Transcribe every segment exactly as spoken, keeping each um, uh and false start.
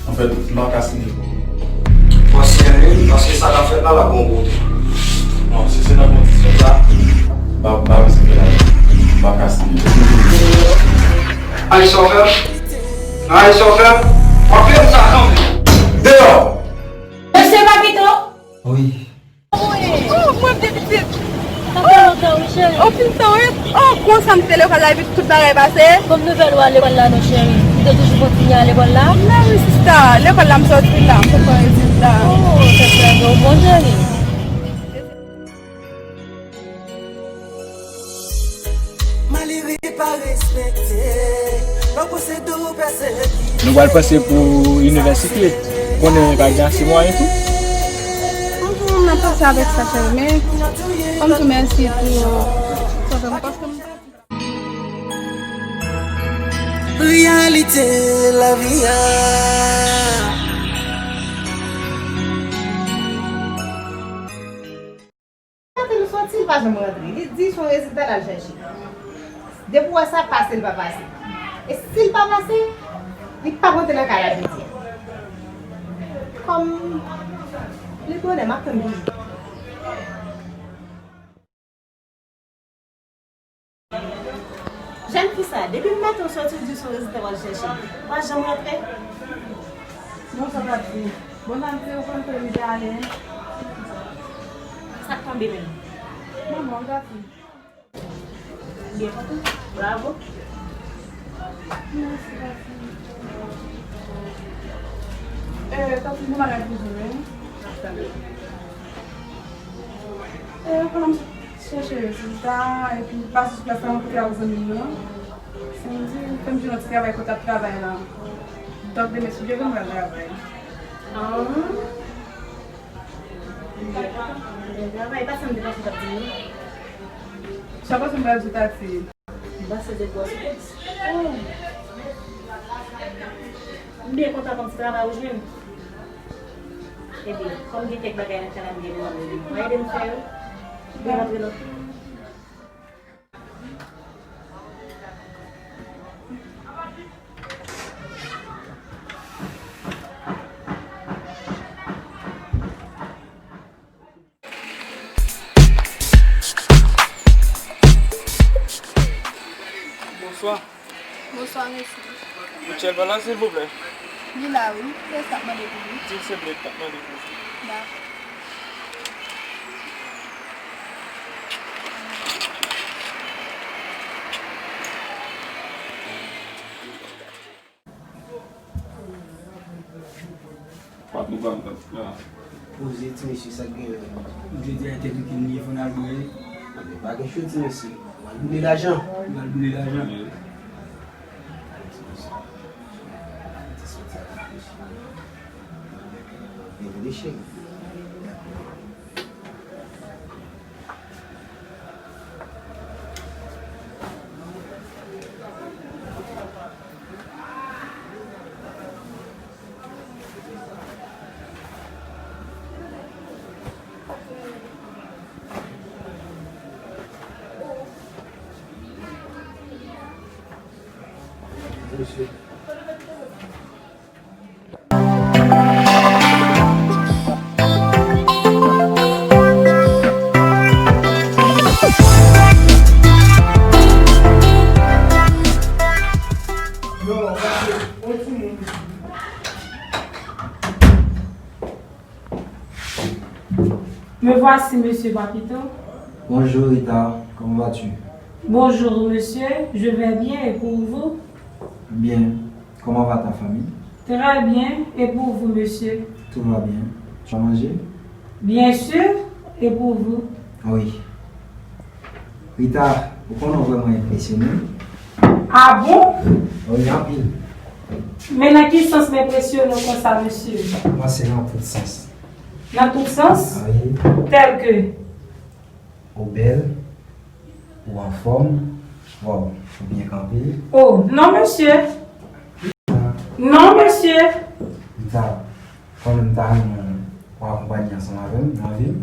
Anfèt, m pa ka siyen. Bon, siyen wi, paske sa k ap fèt la, l ap gon kote. Non, si se nan kondisyon sa, m pa, m pa riske la. M pa ka siyen. Ay, sa w fè? Ay, sa w fè? W ap fè m sa kanmenm. Deyò! Mesye Papito! Wi. Oh, mwen vle pitit. Sa fè lontan, wi, cheri. Anpil tan, wi. Oh, konsa m te lekòl la, epi tout bagay pase. Kòm nouvèl ou al lekòl la, non, cheri. Ou te toujou kontinye al lekòl la? Men wi, sista. Lekòl la, m soti la, m sot pran rezilta. Oh, tèt chèje w bon, cheri. Malere pa respekte, lè w posede w pèsekite. Nou pral panse pou inivèsite. Konnen pa gen ase mwayen tou. Mwen menm, m ap panse avèk sa, cheri, men fò m di w mèsi pou sove m, paske m pa Reyalite lavi a. Kote nou soti, li pa janm rantre. Li di se yon rezilta l al chèche. Depi w wè sa pase, li pa pase. E si l pa pase, li p ap rantre nan kay la jodi a. Kòm li konnen, m ap tann toujou. Jèn fi sa, depi maten w soti, w di se yon rezilta w al chèche. Ou pa janm rantre. Bonswa, Tati. Bon, Tati, ou konn kote m te ale? Sa k tonbe menm? Manman, Tati. Byen kontan. Bravo. Mèsi, Tati. Eh, Tati, nou malad toujou, wi. N ap tande. Eh, pandan m chèche rezilta, epi pase sou plas la, m kote ak zanmi m nan. Sandy fè m jwenn yon ti travay kote l ap travay la. Donk, demen, si Dye vle, m pral travay. Ah. Travay, pa sa m te panse w t ap di m nan. Sa w panse m pral di w, Tati? M panse se gwo sipès. Oh. M byen kontan kòm se travay ou jwenn. Ebyen, kòm gen kèk bagay nan kay la, m gen dwa mande w ede m fè yo. Byen rantre nan. Bonswa. Bonswa, mesye. Michel pa la, silvouplè? Li la, wi. Kiyès k ap mande pou li? Di l se Blake k ap mande pou li. Dakò. Patwon pa m, Tati, la. Poze ti mesye, sa k genyen? Jodi a, entèvou ki n ye, fò n al bwè. Anben, pa gen cho, ti mesye. W al boule lajan. W al boule lajan. Wi. Ale, ti mesye. Ti soti a reflechi. Byen vre, cheri. Mesye. Me voici, monsieur Papito. Bonjour, Rita. Comment vas-tu? Bonjour, monsieur. Je vais bien, et pour vous? Bien. Comment va ta famille? Très bien. Et pour vous, monsieur? Tout va bien. Tu as mangé? Bien sûr. Et pour vous? Oui. Rita, ou konnen w vrèman enpresyone m. Ah bon? Wi, anpil. Men nan ki sans m enpresyone w konsa, mesye? Mwen, se nan tout sans. Nan tout sans? Ah wi. Tèl ke? Ou bèl, ou anfòm, waw, ou byen kanpe. Oh, non, mesye. Non, mesye. Rita, konnen m ta renmen w akonpanye ansanm avè m nan vi m.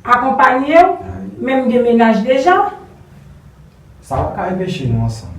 Akonpanye w? Ah wi. Men m gen mennaj deja. Sa pa ka enpeche nou ansanm.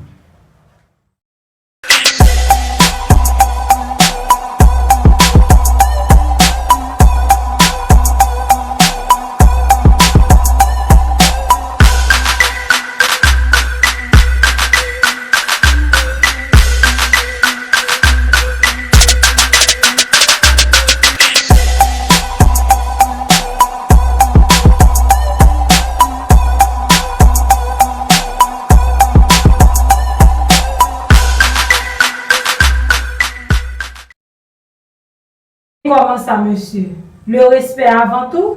Kòman sa, mesye? Le respè avan tou?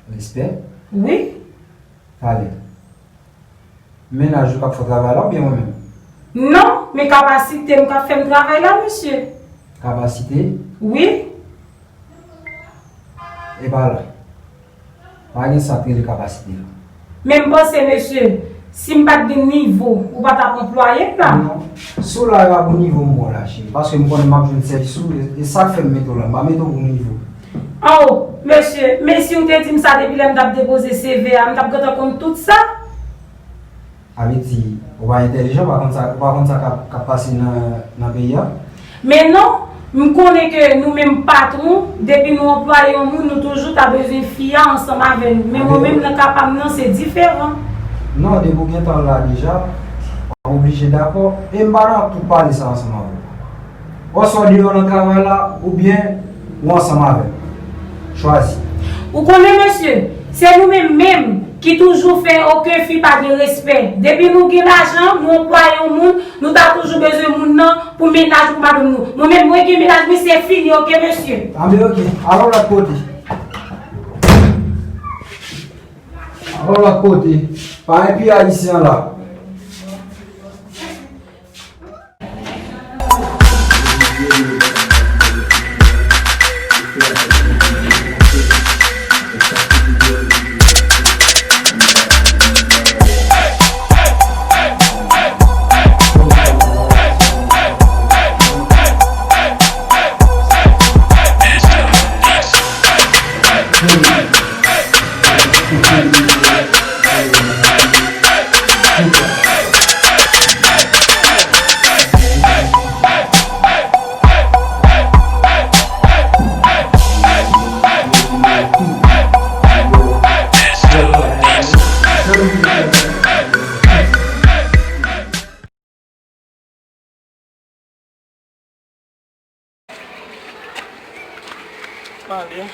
Respè? Wi. Talè. Mennaj ou k ap fè travay la oubyen mwen menm? Non, men kapasite m k ap fè m travay la, mesye. Kapasite? Wi. E pa la. Pa gen sa k rele kapasite la. Men m panse, mesye, si m pa t gen nivo, ou pa t ap anplwaye m la. Non. Si w la, e pa pou nivo m ba w la, cheri. Paske m konnen m ap jwenn sèvis ou, e, e sa k fè m mete w la. M pa mete w pou nivo. Aw, mesye, men si w te di m sa depi lè m t ap depoze C V a, m t ap gentan konn tout sa. Sa vle di, ou pa entèlijan, ou pa konn sa, ou pa konn sa k ap, k ap pase nan, nan peyi a? Men non, m konnen ke nou menm patwon, depi nou anplwaye yon moun, nou toujou ta bezwen fi a ansanm avè nou. Men mwen menm, nan ka pa m nan, se diferan. Non, depi w gentan la deja, w ap oblije dakò, e m pa nan tout pale sa ansanm avè w. Oswa w deyò nan travay la, oubyen ou ansanm avè m. Chwazi. Ou konnen, mesye, se nou menm menm ki toujou fè okenn fi pa gen respè. Depi nou gen lajan, nou anplwaye yon moun, nou ta toujou bezwen moun nan pou mennaj ou, pou madanm nou. Mwen menm, mwen gen mennaj mwen, se fini, oke, mesye? Anben, oke. Al yon lòt kote. Al yon lòt kote. Pa enpi Ayisyen an la. M ale.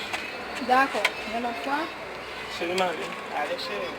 Dakò. Yon lòt fwa? Cheri, m ale. Ale, cheri.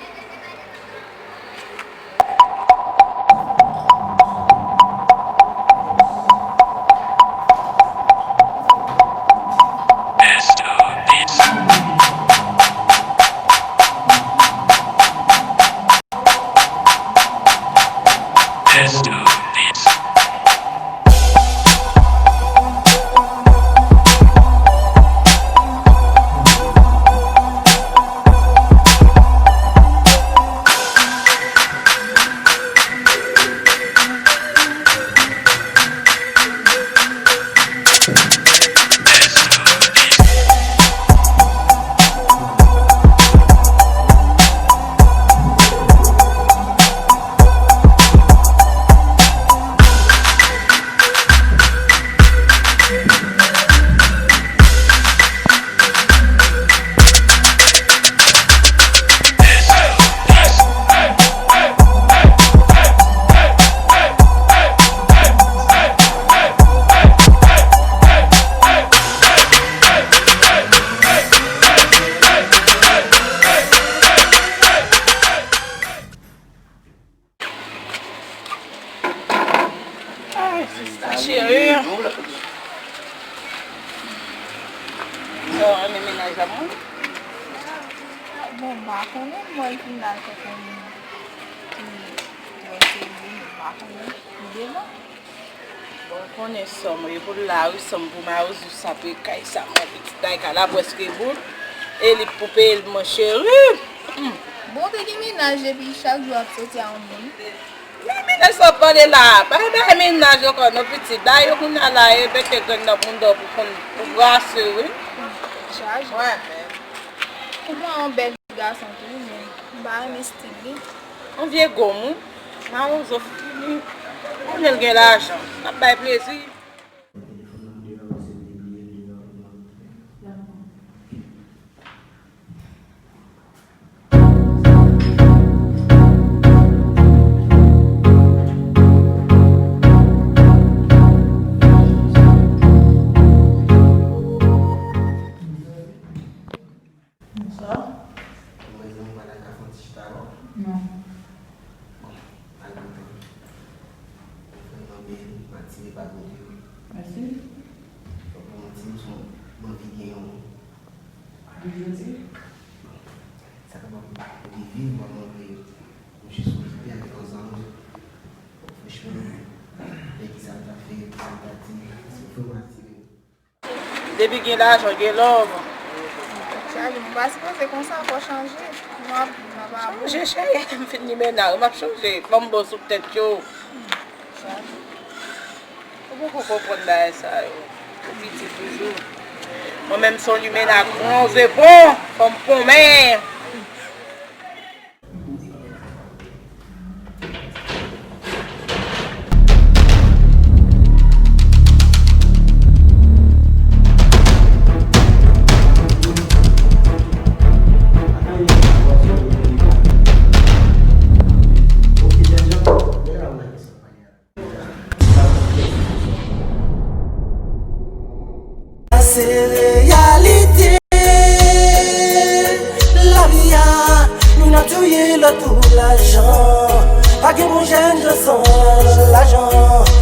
Ay, sista cheri. Sa w renmen mennaj la mwen? Bon, m pa konnen, m wè l fin la tankou yon moun ki, ki wè se li, m pa konnen, li devan. Bon, ou konnen sòm, e pou l la wi, sòm pou mawozo, sa pou e kay sa, mwen pitit Dayka la prèske bout, e li pou peye l, mon cheri. Hmm. Bon, te gen mennaj epi chak jou ap soti a yon moun. Men mennaj sa w ap pale la, bay bay mennaj ankò non pitit, bay yo kounye a la, e mete grenn nan bounda w pou konn, pou brase wi. Chaje. Mwen menm. Ou pran yon bèl gason tou, men m pa renmen stil li. Yon vye gonm wi. Mawozo fini. Konnen l gen lajan. L ap bay plezi. Bonswa. Mwen zanmi pa ta ka fè yon ti chita non. Non. Bon, pa gen tan. Mwen vrèman byen, m atire pa kote yo. Mèsi. Bon, ti m son, m anvi gen yon. Anvi jodi? Bon, sa kapab rive, mwen mwen vle m jis okipe avèk yon zanmi. Bon, franchman, men ki sa m ta fè, ki sa m ta di, se vrèman atire m. Depi gen lajan, gen love. Chali, m pa sipoze konsa, fò chanje. M ap, m ap abou. Chanje, cheri, m fin limena, m ap chanje. Fò m bon sou tèt yo. Ou poko konprann bagay sa yo. Ou piti toujou. Mwen menm se yon limena gran, ze bon, fò m ponmen. Sa se reyalite lavi a, youn ap touye lòt pou lajan. Pa gen bon jèn san lajan.